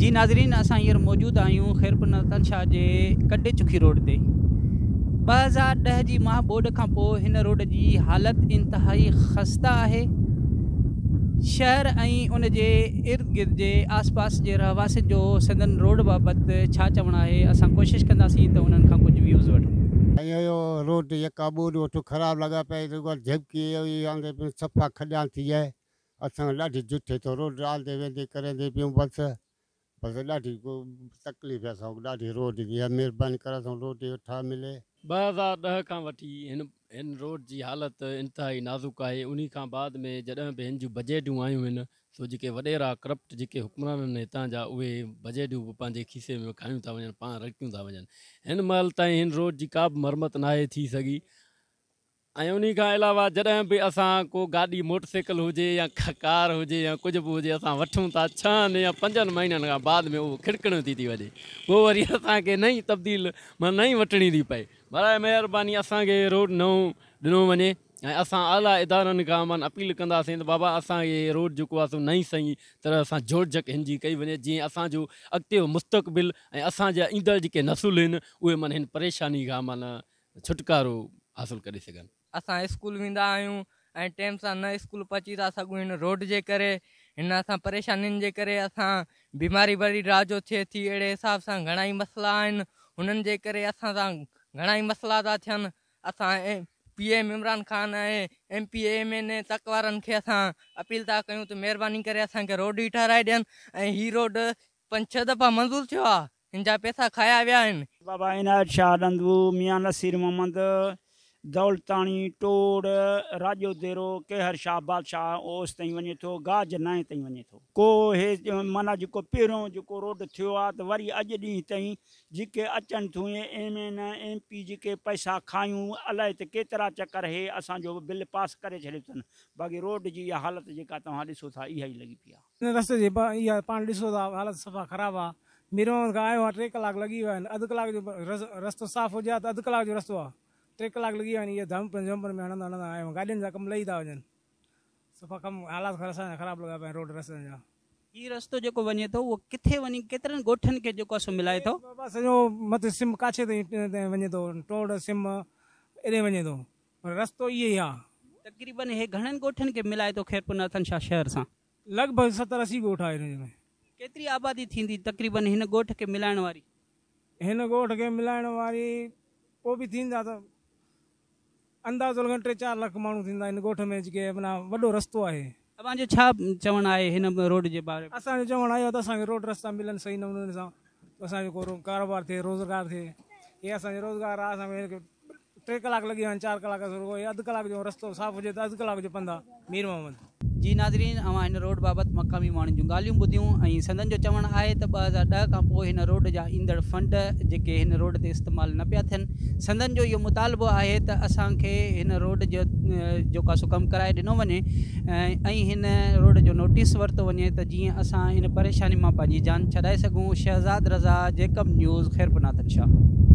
جي ناظرين اسان هينئر موجود آهيون خيرپور نتن شاهه جي ڪنڊي چکي روڊ تي 2010 جي مها ٻوڏ کان پوء هن روڊ جي حالت انتهائي خسته آهي شهر ۽ ان جي ارد گرد جي آس پاس جي رهواسين جو سندن روڊ بابت ڇا چوڻ آهي اسان ڪوشش ڪنداسين ته انهن کان ڪجهه ويوز وٺون. ۽ اهو روڊ يڪا ٻوڏ وٺو خراب لڳا پيا رڳو جهٻڪي آندي پيون صفا کڏيان ٿي آهي اسان کي ڏاڍي جٺي ٿو روڊ آندي ويندي ڪريندي پيون بس بس ڏاڍي تڪليف اسان کي ڏاڍي روڊ جي اها مهرباني ڪري اسان کي روڊ اهو ٺاهه ملي. 2010 کان وٺي هن هن روڊ جي حالت انتهائي نازڪ آهي انهي کان بعد ۾ جڏهن به هن جون بجيٽون آيون هن سو جيڪي وڏيرا ڪرپٽ جيڪي حڪمران آهن هتان جا اهي بجيٽون به پنهنجي کيسي ۾ کايون ٿا وڃن پاڻ رڙڪيون ٿا وڃن هن مهل تائين هن روڊ جي ڪا به مرمت ناهي ٿي سگهي ۽ انهي کان علاوه جڏهن به اسان ڪو گاڏي موٽر سائيڪل هجي يا ڪار هجي يا ڪجهه به هجي اسان وٺون ٿا ڇهن يا پنجن مهينن کان بعد ۾ اهو کڙڪڻيو ٿي ٿي وڃي پوء وري اسان کي نئين تبديل معنيٰ نئين وٺڻي ٿي پئي براء مهرباني اسان کي روڊ نئون ڏنو وڃي ۽ اسان اعليٰ ادارن کان معنيٰ اپيل ڪنداسين ته بابا اسان کي روڊ جيڪو آهي سو نئين سئين طرح سان جوڙجڪ هن جي ڪئي وڃي جيئن اسان جو اڳتي جو مستقبل ۽ اسان جا ايندڙ جيڪي نسل آهن اهي معنيٰ هن پريشاني کان معنيٰ ڇوٽڪارو حاصل ڪري سگهن. اسان اسڪول ويندا آهيون ۽ ٽيم سان نه اسڪول پهچي ٿا سگهون هن روڊ جي ڪري هن اسان پريشانين جي ڪري اسان بيماري وري رات جو ٿئي ٿي اهڙي حساب سان گهڻا ئي مسئلا آهن هنن جي ڪري اسان سان گهڻا ئي مسئلا ٿا ٿين اسان P M Imran Khan ۽ M P A M N A تڪ وارن کي اسان اپيل ٿا ڪيون ته مهرباني ڪري اسان کي روڊ ئي ٺهرائي ڏين ۽ هي روڊ پنج ڇهه دفعا منظور ٿيو آ هن جا پئسا کايا ويا آهن. بابا عنايت شاهه ڏندو، ميان نصير محمد دولتاڻي، ٽوڙ، راڄو ديرو، ڪيهر شاهه بادشاهه اوس تائين وڃي ٿو، گاج نائين تائين وڃي ٿو. ڪو هي معنيٰ جيڪو پهريون جيڪو روڊ ٿيو آ ته وري اڄ ڏينهن تائين جيڪي اچن ٿيون اهي ايم اين ايم پي جيڪي پئسا کايون الائي ته ڪيترا چڪر هي اسان جو بل پاس ڪري ڇڏيو اٿن باقي روڊ جي اها حالت جيڪا توهان ڏسو ٿا اها ئي لڳي پئي آ. هن رستي جي اها پاڻ ڏسو ٿا حالت صفا خراب آ. مير محمد کان آيو آهيان ٽي ڪلاڪ لڳي ويا آهن اڌ ڪلاڪ جو رستو صاف هجي ها ته اڌ ڪلاڪ جو رستو آ ٽي ڪلاڪ لڳي ويا آهن اهي ڌمپن جهمپن ۾ هڻندا هڻندا آيو آهيان گاڏين جا ڪم لهي ٿا وڃن صفا ڪم حالات اسان جا خراب لڳا پيا آهن روڊ رستن جا. هي رستو جيڪو وڃي ٿو اهو ڪٿي وڃي ڪيترن ڳوٺن کي جيڪو آ سو ملائي ٿو؟ بابا سڄو مٿي سم ڪاڇي تائين وڃي ٿو ٽوڙ سم ايڏي وڃي ٿو پر رستو اهي ئي آ. تقريبن هي گهڻن ڳوٺن کي ملائي ٿو خيرپور ناٿن شاهه شهر سان؟ لڳ ڀڳ 70 80 ڳوٺ آهن هن ۾. ڪيتري آبادي ٿيندي تقريبن هن ڳوٺ کي ملائڻ واري؟ هن ڳوٺ کي ملائڻ واري پوء به ٿيندا ته اندازو لڳائين ٽي چار لک ماڻهو ٿيندا هن ڳوٺ ۾ جيڪي معنيٰ وڏو رستو آهي. اوهان جو ڇا چوڻ آهي هن روڊ جي باري ۾؟ اسان جو چوڻ اهو ته اسان کي روڊ رستا ملن صحيح نموني سان ته اسان جو ڪو ڪاروبار ٿئي روزگار ٿئي هي اسان جو روزگار آهي اسان کي هن کي ٽي ڪلاڪ لڳي ويا آهن چار ڪلاڪ رڳو هي اڌ ڪلاڪ جو رستو صاف هجي ته اڌ ڪلاڪ جو پنڌ آ مير محمد. جي ناظرين اوهان هن روڊ بابت مقامي ماڻهن جون ڳالهيون ٻڌيون ۽ سندن جو چوڻ آهي ته 2010 کان پوء هن روڊ جا ايندڙ فنڊ جيڪي هن روڊ تي استعمال نه پيا ٿين سندن جو اهو مطالبو آهي ته اسان کي هن روڊ جو جيڪو آ سو ڪم ڪرائي ڏنو وڃي ۽ هن روڊ جو نوٽيس ورتو وڃي ته جيئن اسان ان پريشاني مان پنهنجي جان ڇڏائي سگهون شهزاد رضا جيڪب نيوز خيرپورناٿن شاهه.